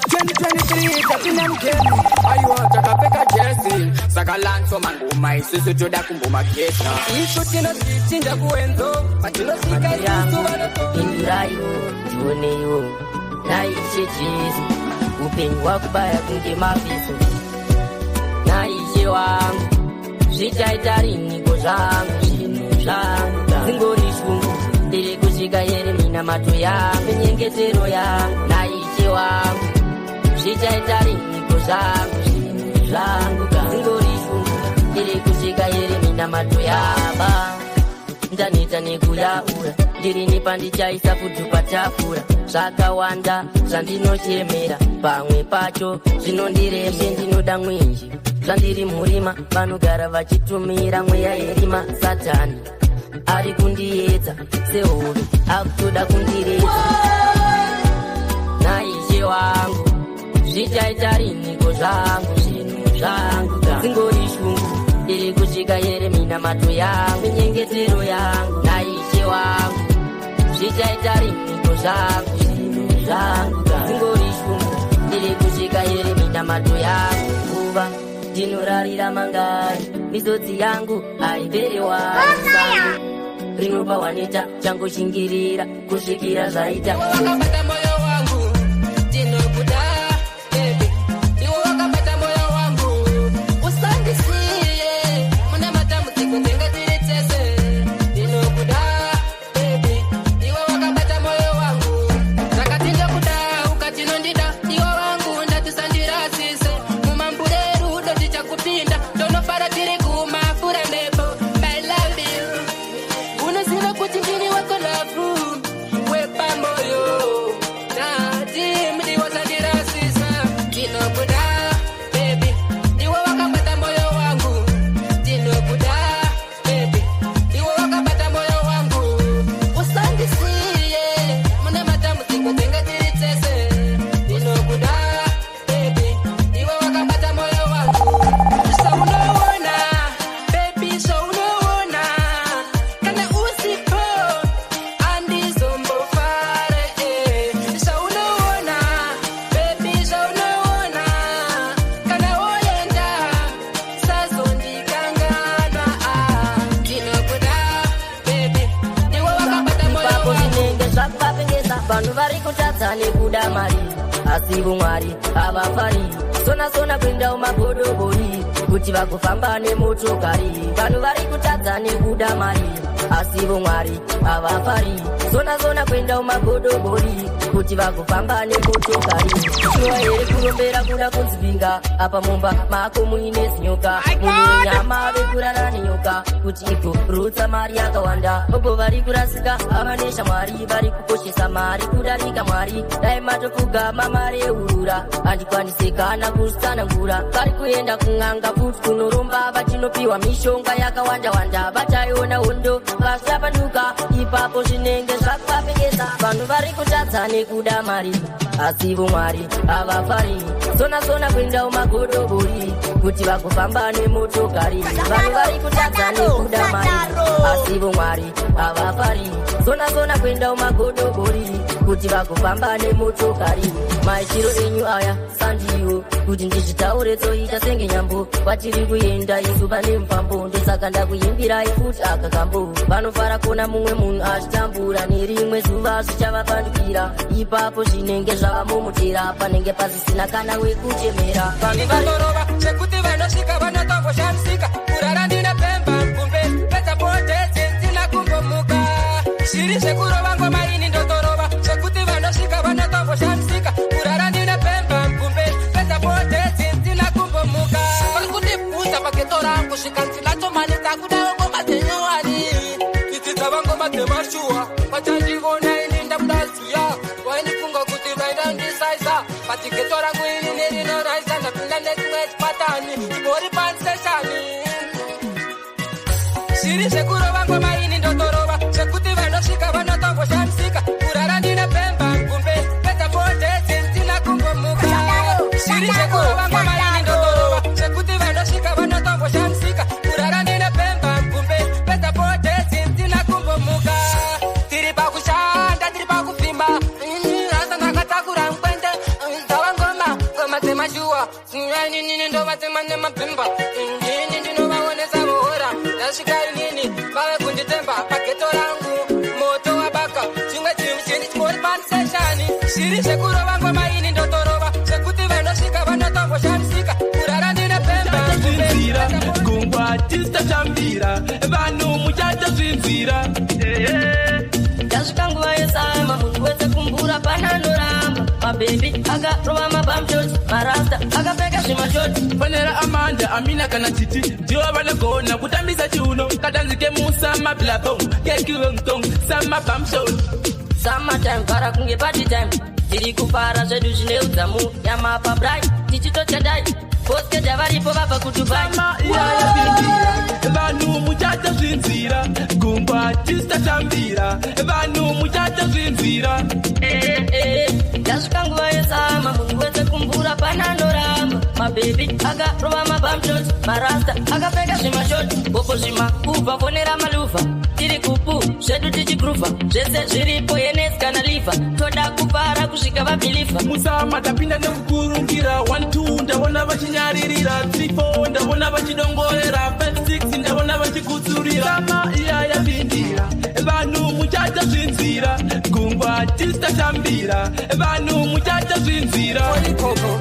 2023 tapinda mugame. Aiwa, takapfeka jesi, saka lanso mangoma isusu toda kumbomagesa. Isu tinozvichinja kuenzo, patinosvika isusu vanotora. Pindiraiwo, ndioneiwo, naishe Jesu, upenyu hwakubaya kunge mafiso. Naishe wangu, zvichaita riniko zvangu, zvinhu zvangu zingori shungu, ndiri kusvika here minamato yangu, minyengetero yangu. Naishe wangu, zvichaita riniko zvangu, zvinhu zvangu zingori shungu, ndiri kusvika here minamato yaba. Ndaneta nekuyaura, ndirini pandichaisa futu patafura. Zvakawanda zvandinochemera, pamwe pacho zvinondirembe. Ndinoda mwenje, zvandiri murima, vanogara vachitumira mweya yerima. Satani ari kundiedza sehove, akutoda kundiredza. Naishe wangu, zvichaita riniko zvangu, zvinhu zvangu zingori shungu, iri kusvika here minamato yangu, minyengetero yangu. Naishe wangu, zvichaita riniko zvangu, zvinhu zvangu zingori shungu, iri kusvika here minamato yangu. Nguva ndinorarira mangari, misodzi yangu haiperi wani, rinopa waneta changoshingirira kusvikira zvaita. Wakabata moyo wangu, ndinokuda baby, iwe wakabata moyo wangu, usandisiye muna matambudziko, tinge tiri tese. Ndinokuda baby, iwe wakabata moyo wangu, ndakati ndokuda ukati nondida, iwe wangu ndatisandirasise mumambure rudo, tichakupinda tonofara tiri kumafura mhepo. My love you, unoziva kuti ndini wako love wepamoyo, ndati mudiwa sandirasisa. Ndinokuda baby, ndiwe wakabata moyo wangu. Ndinokuda baby, ndiwe wakabata moyo wangu, usandisiye mune matambudziko, tinge tiri tese. Ndinokuda baby, ndiwe wakabata moyo wangu. Zvaunoona baby, zvaunoona, kana usipo andizombofare. Zvaunoona baby, zvaunoona, kana woenda sazondikanganwa. Ndinokuda baby, ndiwe wakabata moyo Ipapo wangu. zvinenge zvakuvapengesa, vanhu vari kutadza nekuda mari, asi vumwari havafari. Sona sona kuendawo magodobori kuti vagofamba nemotokari. Vanhu vari kutadza nekuda mari, asi vumwari havafari. Sona sona kuendawo magodobori kuti vagofamba nemotokari. Shuwa here kurombera kuda kunzipinga, apa mumba mako muine zinyoka? Munhu wenyama vekurara nenyoka kuti igo rutsa mari yakawanda. Obo vari kurasika ava neshamwari, vari kukoshesa mari kudarika Mwari. Dai matopfugama mareurura, handikwanise kana kutsanangura. Vari kuenda kun'anga futi kunoromba, vachinopiwa mishonga yakawanda wanda, vachaiona hondo vasapanduka. Ipapo zvinenge zvakuvapengesa, vanhu vari kutadza nekuda mari, asi vumwari havafari. Sona sona kuendawo magodobori kuti vagofamba nemotokari. Vanhu vari kutadza nekuda mari, asi vumwari havafari. Sona sona kuendawo magodobori kuti vagofamba nemotokari. Maitiro enyu aya sandiwo kuti ndizvitaure, tsoita senge nyambo. Kwatiri kuenda isu pane mufambo, ndosaka ndakuimbirai futi aka kambo. Vanofara kuona mumwe munhu achitambura, nerimwe zuva zvichavapandukira. Ipapo zvinenge zvavamomutera, panenge pasisina kana wekuchemera. Vanhu vari Ndinotorova zvekuti vanosvika vanotomboshamsika. Kurara ndine pemba kumbe pedza potedzi ndina kumbomuka. Zviri zvekurova ngoma ini ndotorova zvekuti vanosvika vanotomboshamsika. Kurara ndine pemba kumbe pedza potedzi ndina kumbomuka. Vari kundibvunza pageto rangu, zvikanzi nacho mani dzakudawo ngoma dzenyowani, idzi dzava ngoma dzemashuwa. Vachandivona ini ndabuda ziya, vaindifunga kuti vaida ndisaisa, but geto rangu ini nerinoraisa ndapinda. Zviri zvekurova ngoma ini ndotorova zvekuti vanosvika vanotomboshamisika. Kurara ndine pemba gumbe pedza 4 days ndisina kumbomuka. Zviri zvekurova ngoma ini ndotorova zvekuti vanosvika vanotomboshamisika. Kurara ndine pemba gumbe pedza 4 days ndisina kumbomuka. Tiri pakushanda, tiri pakuvhimba. Ini rasta ndakatakura mukwende. Dzava ngoma, ngoma dzemashuwa. Inini ndovatema nemabhimba. Inini ndinovaonesa muhora. Ndasvika inini vave kunditemba pageto rangu moto wabaka. Chimwe chinhu chini chimori panseshani. Zviri zvekurova ngoma ini ndotorova zvekuti vanosvika vanotomboshamisika. Kurara ndine pemba. Zvinzira gungwa tisitachambira vanhu muchatozvinzira. Tasvika nguva yesama, munhu wese kumbura pana anoramba. Mabhebhi akarova mabamshoti, marasta akapfeka zvimashoti. Fonera Amanda, Amina kana Titi, ndivo vanogona kutambisa chiuno. Kadanzi kemusa mabilabong kekiwengtong samabamshot. Summertime para kunge party time. Tiri kufara zvedu zvine udzamu. Nyama pabrai tichitochadai. Poskeja varipo vabva kuDubai. Vanhu muchatozvinzira gungwa tisitachambira vanhu muchatozvinzira. Tasvika nguva yesama, munhu wese kumbura pana anoramba. Mabhebhi akarova mabamshoti, marasta akapfeka zvimashoti. Bopo zvima kubva fonera maluvha. Tiri kupu zvedu tichigruva zvese zviripo yenes kana livha. Toda kufara kusvika vabhilivha. Musama tapinda nekukurungira 1 2 ndaona vachinyaririra 3 4 ndaona vachidongorera 5 6 ndaona vachikutsurira. Sama iya yapindira vanhu muchatozvinzira gungwa tisitachambira vanhu muchatozvinzira. Ikoko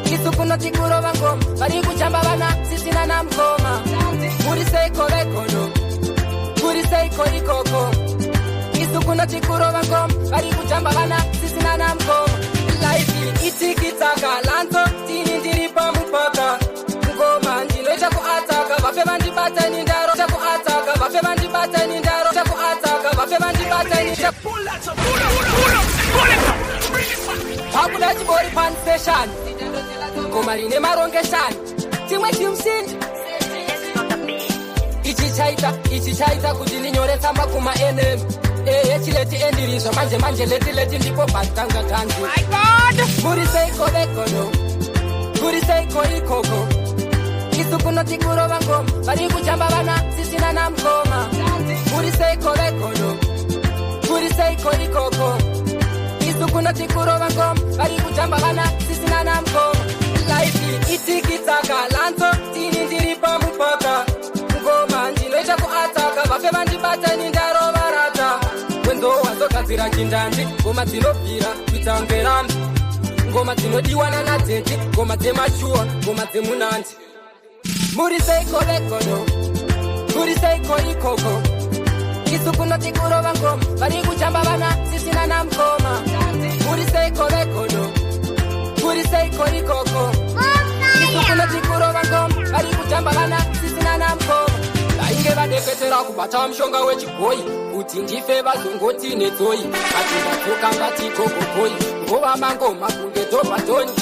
isu kuno tikurova ngoma vari kuchamba vana sisina namukoma. Muri seiko vegodo, muri seiko ikoko? Isu kuno tikurova ngoma vari kuchamba vana sisina namukoma. Life itikitaka lanzo tini ndiri pamupaka. Ngoma ndinoita kuataka vafe vandibata ini ndaro kuataka vafe vandibata ini ndaro kuataka vafe vandibata ini. Pakuda chibori panseshani ngoma rine marongeshani. Chimwe chimushindi ichi chaita, ichi chaita kuti ndinyore tsamba kuma NM. Ehe chileti endirizva manje manje leti leti ndipo patanga tangu. My God! Muri seiko vegodo, muri seiko ikoko? Isu kuno tikurova ngoma vari kuchamba vana sisina namukoma. Muri seiko vegodo, muri seiko ikoko? Isu kuno tikurova ngoma vari kuchamba vana sisina namukoma. Life itikitaka lanzo tini ndiri pamupaka. Ngoma ndinoita kuataka vafe vandibata ini ndarova rata. Wenzo wazogadzira chindandi ngoma dzinobvira kuita ngerambi. Ngoma dzinodiwa nanatete ngoma dzemashuwa ngoma dzemunandi. Muri seiko vegodo, muri seiko ikoko? Isu kuno tikurova ngoma vari kuchamba vana sisina namukoma. Muri seiko vegodo, muri seiko ikoko? Isu kuno tikurova ngoma vari kuchamba vana sisina namukoma. Vainge vadeketera kubata mushonga wechigoi kuti ndife vazongoti nedzoi. Vati ndadzoka ngati gogogoi ngova mangoma kunge dhobhatoni.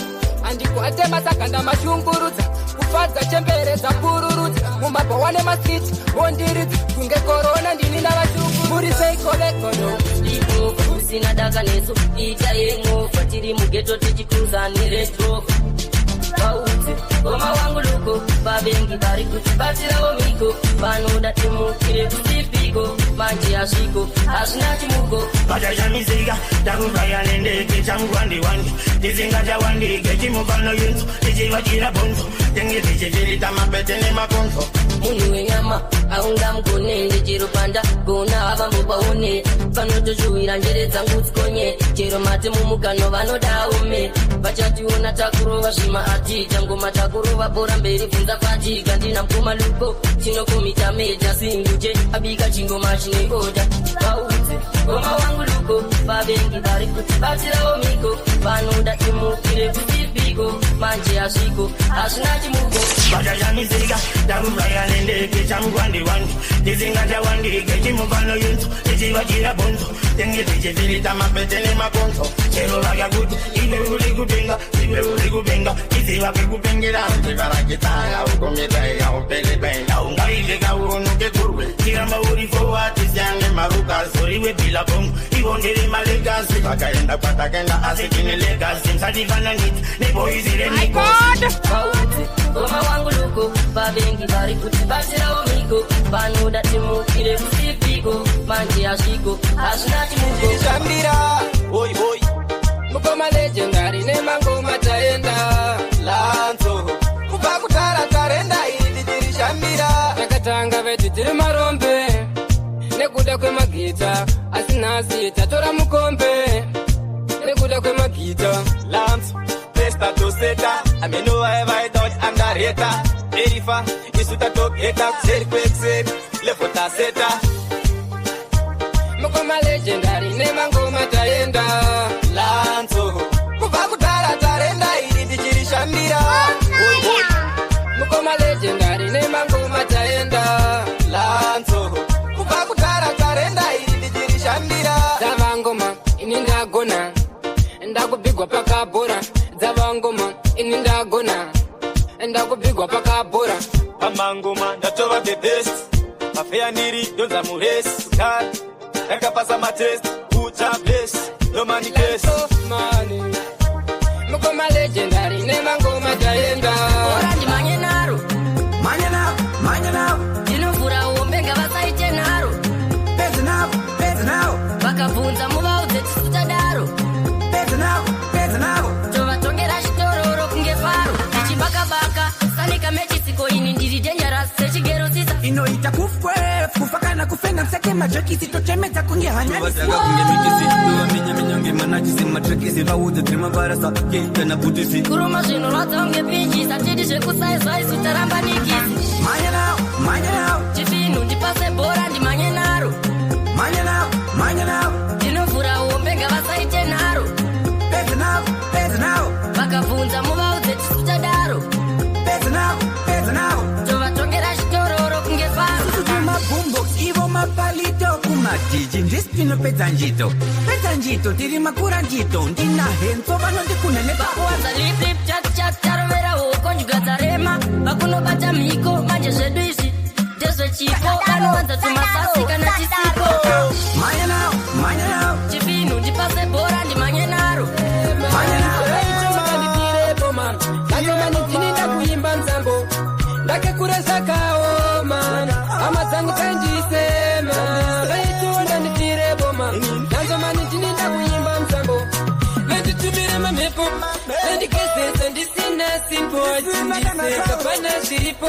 Andikwate masakanda mashungurudza kufadza chembere dzapururudza mumabhawa nemasiti vondiridza kunge korona ndini navashungu. Muri seiko vegodo? Ipo usina daka nesu ita yemovha tiri mugeto tichikuza neretrova. Vaudze ngoma wangu luko vavengi vari kutibatirawo miko vanoda timukire kusipiko manje hazviko hazvina chimuko. Vachashamisika takubaya nendege changuwandiwandi tisingachawandike chimufano yinzo tichivachira bhonzo tenge tichifirita mapete nemakonzo. Munhu wenyama aungamugone chero panda gona havambopaone vanotoshuwira njere dzangu dzikonye chero mate mumukano vanoda ume vachationa takurova zvima atiita ngoma takurova bhora mberi bvunza fatika ndina mukoma luko tinokomita meja singuje abika chingoma chineoda. Vaudze ngoma wangu luko vavengi vari kutibatirawo miko vanoda timukire kusipiko. kusipiko manje hazviko hazvina chimuko. Vachashamisika takuvhaya nendege chamugwandiwandi tisingachawandike chimufano yunzo tichivachira bhonzo tenge tichifirita mapete nemakonzo chero vakakuti iwe uri kupenga iwe uri kupenga iziva kwekupengera tivarakitaya ukometaiya upelebenda ungaiteka uonoke kurwe tiramba uri forward tisyange marukas uriwe bila bongo ivo ndiri malegasi vakaenda kwatakaenda asi tine legasi musatifananidzi neboizi remikosi. Vaudze ngoma wangu luko vavengi vari kutibatirawo mhiko vanoda timukire kusipiko manje hazviko hazvina chimuko. Shambira oi oi Mukoma legendary nemangoma taenda Lanzo kubva kutara tarenda iri tichirishambira. Takatanga vedu tiri marombe nekuda kwemagita asi nhasi tatora mukombe nekuda kwemagita. Lanzo testa toseta ameno vaivaita kuti andareta erifa isu tatogeta kuseri kwekuseri levo taseta. Mukoma legendary nemangoma taenda Lanzo kubva kutara tarenda iri tichirishambira. Oi oi Mukoma legendary nemangoma taenda Lanzo kubva kutara tarenda iri tichirishambira. Dzava ngoma ini ndagona ndakubigwa pakabhora. Dzava ngoma ini ndagona ndakubigwa pakabhora. Pamangoma ndatova the best mafeya ndiri ndonza muresi kudhara ndakapasa matest kuta bless no money case. Money. Mukoma legendary nemangoma taenda. Ora ndimanye naro manye navo manye navo ndinovhura hombe ngavasaite nharo pedzi navo pedzi navo vakabvunza muvaudze tisu tadaro pedzi navo pedzi navo tovatongera chitororo kunge faro tichibakabaka sanika mechisiko ini ndiri dangerous sechigero sisa inoita kufwe kufa kana kufenda mseke majokisi tochemedza kunge hanyanisi. Tovatanga kunge mikisi tovaminya minyange manachisi matrekisi vaudze tiri mabarasa keitana bhutisi. Kuruma zvinorwadza kunge pinjisi hatidi zvekusaizwa isu taramba nikisi. Manye navo manye navo chipinhu ndipase bhora ndimanye naro manye navo manye navo ndinovhura hombe ngavasaite nharo pedzi navo pedzi navo vakabvunza muvaudze tisu tadaro pedzi navo pedzi navo tovatongera chitororo kunge faro. Kumaboombox ivo mapalito kumadhiji ndisi tinopedza njito pedza njito tiri makura njito ndina henso vanondikuna Vakuwanza lip lip chat chat tarovera hoko njuga dzarema vakunobata mhiko manje zvedu izvi ndezvechipo vanowanza tumasasi kana chisiko. Manye navo manye navo chipinhu ndipase bhora ndimanye naro manye navo Ndini ndakuimba mzambo ndakakura zvakaoma hama dzangu dzandisema vaitoona nditire boma nanzomani ndini ndakuimba mzambo venditumire mamhepo vendigezesa ndisina simbo vachindiseka pana zviripo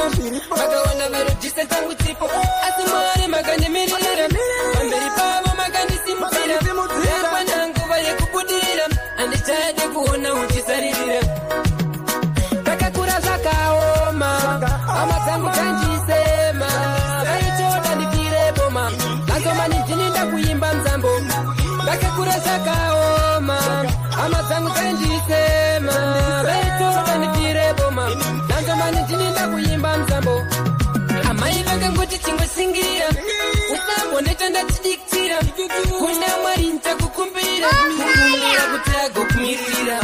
vakaona vanodhisa dzangu dzipo asi Mwari makandimirira pamberi pavo makandisimudzira yakwana nguva yekubudirira handichade kuona uchisaririra. Takakura zvakaoma hama dzangu dzandisema vaitoda ndipire boma nanzomani ndini ndakuimba mzambo ndakakura zvakaoma hama dzangu dzandisema vaitoda ndipire boma nanzomani ndini ndakuimba mzambo. Amai vakangoti chingoshingira usamboneta ndatidikitira kuna Mwari nchakukumbira kumbira kuti agokumirira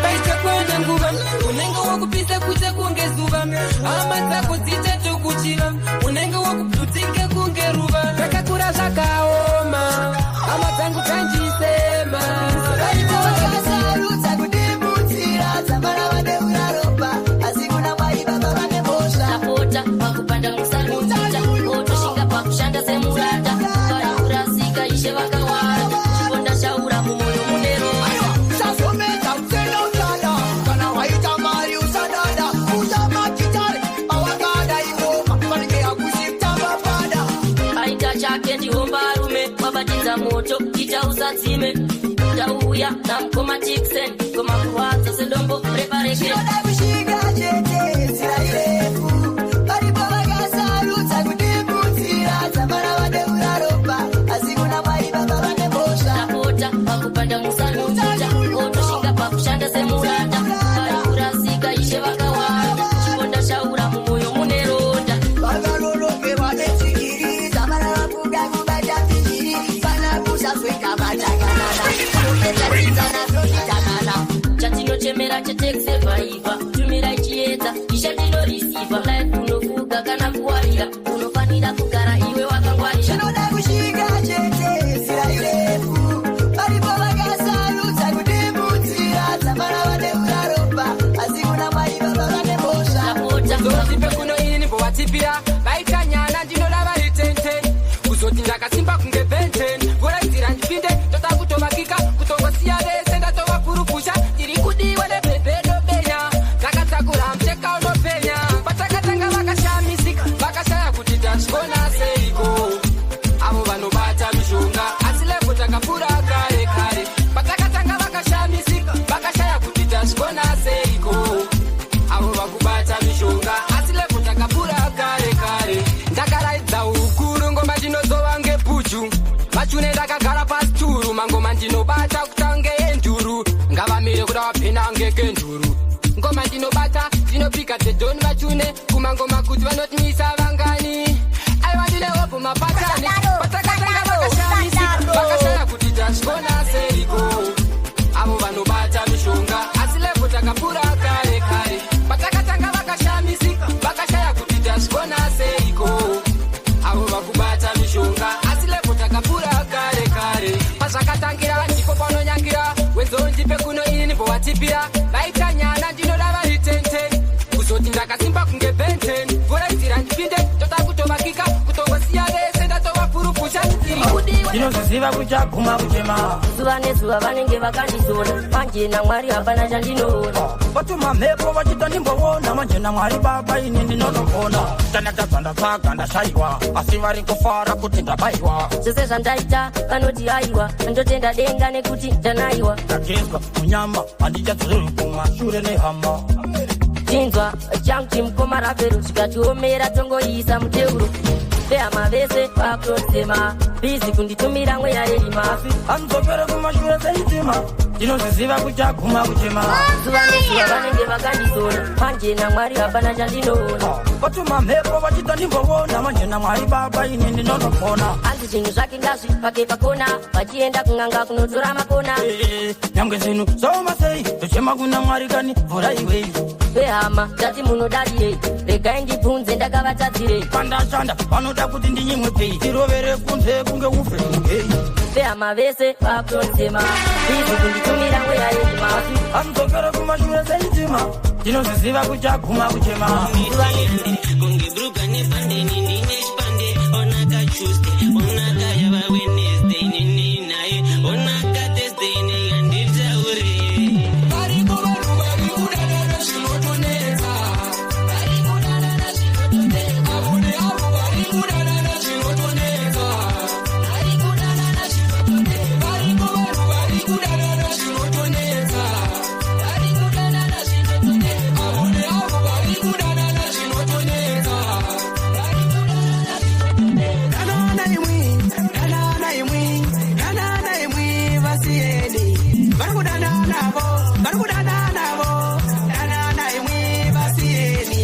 paichakwana nguva unenge wakupisa kuita kunge zuva hama dzako dzichatokuchiva unenge wakublutika kunge ruva. Takakura zvakaoma hama dzangu dzandisema Vakasarudza kutimutsira dzamara vadeura ropa asi kuna Mwari baba vane mhosva. Tapota pakupanda musaruta otoshinga pakushanda semurata vari kurasika ishe vakawanda chiponda shaura mumwoyo mune ropa. Usazomedza utenda usada kana waita mari usadada usamagitare pawakada ingoma panenge hakusi kutamba pada. Aita chake ndihombarume wabatidza moto ita usadzime tauya namukoma Tiksen goma kurwadza sedombo repareke. Chinoda kushinga chete nzira irefu paripo vakasarudza kutimutsira dzamara vadeura ropa asi kuna Mwari baba vane mhosva. Tapota pakupanda musaruta otoshinga pakushanda semurata kushinga chete kusurvivor. Tumirai chiedza, ishe ndinoreceiva. Life unofuga kana kuwarira, unofanira kugara iwe wakangwarira. Zvinoda kushinga chete, nzira irefu. Varipo vakasarudza kudimbudzira dzamara vadeura ropa, asi kuna Mwari Baba vane mhosva. Zotipe kuno ini ndimbovatipira vaita nyana ndinoda vari 10 kuzoti ndakasimba kunge Ben 10. Voraidzira ndipinde ndoda kutovakika kutongosiya vese ndatovapurupusha. Ndiri kudiwa nebhebhedobenya ndakatakura mucheka unopenya. Patakatanga vakashamisika vakashaya kuti tazvikona seiko. Avo vanobata mishonga asi level takapfuura kare kare. Patakatanga vakashamisika vakashaya kuti tazvikona seiko. Avo vakubata mishonga asi level takapfuura kare kare. Ndakaraidza ukuru ngoma ndinozova ngepuchu vachune ndakagara pasituru mangoma ndinobata kutange enduru ngavamire kuda vapinda ngekenduru ngoma ndinobata ndinopika dzedhoni vachune kumangoma kuti vanotimisa vangani. Aiwa ndine hope mapatani. Patakatanga vakashamisika vakashaya kuti tazvikona seiko. Avo vanobata mishonga asi level takapfuura kare kare. Patakatanga vakashamisika vakashaya kuti tazvikona seiko. Avo vakubata mishonga asi level takapfuura kare kare. Pazvakatangira ndipo panonyangira wenzondipe kuno ini ndimbovatipira vaita nyana ndinoda vari 10 kuzoti ndakasimba kunge Ben 10. Voraidzira ndipinde ndoda kutovakika kutongosiya vese ndatovapurupusha. Ndiri kudiwa. Ndinozviziva kuchaguma kuchema. Zuva nezuva vanenge vakandizona, manje naMwari hapana chandinoona. Vatuma mhepo vachita ndimboona, manje naMwari Baba ini ndinonogona. Tandatadza ndatsvaga ndashayiwa, asi vari kufara kuti ndabayiwa. Zvese zvandaita vanoti aiwa, ndotenda denga nekuti ndanaiwa. Ndagezwa munyama handichadzoreri kumashure nehama. Chinzwa changu chimukoma rapero zvikatiomera tongoisa muteuro. Vehama vese vakutotsema busy kunditumira mweya yerima. Handidzokere kumashure seitima, ndinozviziva kuchaguma kuchema. Zuva nezuva vanenge vakandizona, manje naMwari hapana chandinoona. Vatuma mhepo vachita ndimboona, manje naMwari Baba ini ndinonogona. Hanzi zvinhu zvake ngazvipake pakona, vachienda kun'anga kunotora makona. Nyangwe zvinhu zvaoma sei, tochema kuna Mwari kani mvura iwei. Vehama ndati munodarirei, regai ndibvunze ndakavatadzirei. Pandashanda vanoda kuti ndinyimwe pei, tirovere kunze kunge ufe mugei. Vehama vese vakutotsema busy kunditumira mweya yerima. Handidzokere kumashure seitima, ndinozviziva kuchaguma kuchema. Kunge bruka nepande nini nechipande onaka Tuesday onaka yava Wednesday nini naye onaka Thursday neyanditaure. Variko vanhu vari kudanana zvinotonetsa. Vari kudanana zvinotonetsa. Avo neavo vari kudanana zvinotonetsa. Vari kudanana zvinotonetsa. Variko vanhu vari kudanana zvinotonetsa. Vari kudanana zvinotonetsa. Avo neavo vari kudanana zvinotonetsa. Vari kudanana zvinotonetsa. Danana imwi, danana imwi, danana imwi vasiyeni. Vari kudanana vo, vari kudanana vo, danana imwi vasiyeni.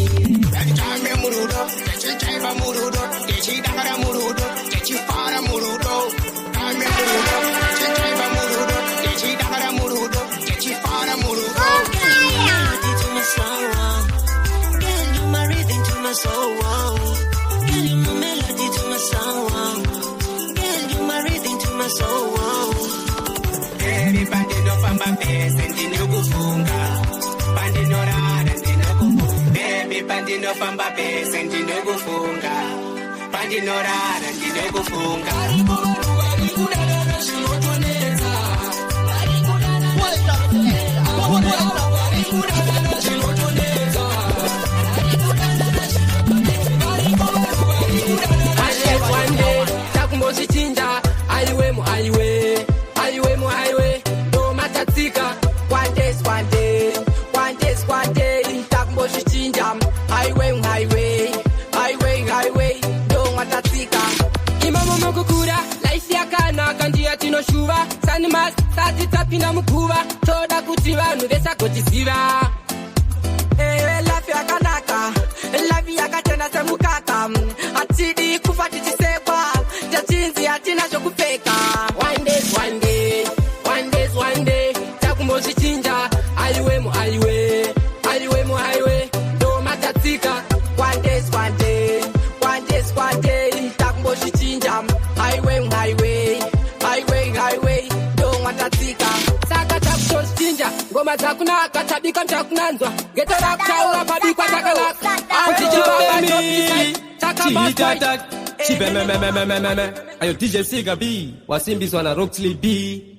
Ngatitambe murudo, tichichaiva murudo, tichidakara murudo, tichifara murudo. Tambe murudo, tichichaiva murudo, tichidakara murudo, tichifara murudo. Melody to my soul, girl, you my rhythm to my soul, girl, you my melody to my soul, girl, you my rhythm to my soul. Baby, pandinofamba pese ndinokufunga, pandinorara ndinokufunga. Baby, pandinofamba pese ndinokufunga, pandinorara ndinokufunga. Variko vanhu vari kudanana zvinotonetsa. Vari kudanana zvinotonetsa. Avo neavo vari kudanana zvinotonetsa. Vari kudanana zvinotonetsa. Variko vanhu vari kudanana. One day takumbozvichinja aiwe muaiwe aiwe muaiwe ndomatatsika. One day, one day, one day, one day takumbozvichinja aiwe muaiwe aiwe aiwe ndomatatsika. Imomo mukukura life yakanaka ndiyo tinoshuva sanimas sati tapinda muguva toda kuti vanhu vesagotiziva. Ewe life yakanaka, life yakachena semukaka, hatidi kufa tichisekwa tachinzi hatina zvokupfeka. One day, one day, one day, one day takumbozvichinja aiwe muaiwe. Ngoma dzakunaka, tabika mchakunanzwa. Geto rakutaura pabikwa takanaka. Chiitata chibememememememe. Ayo DJ Siga B wasimbiswa na Roxley B.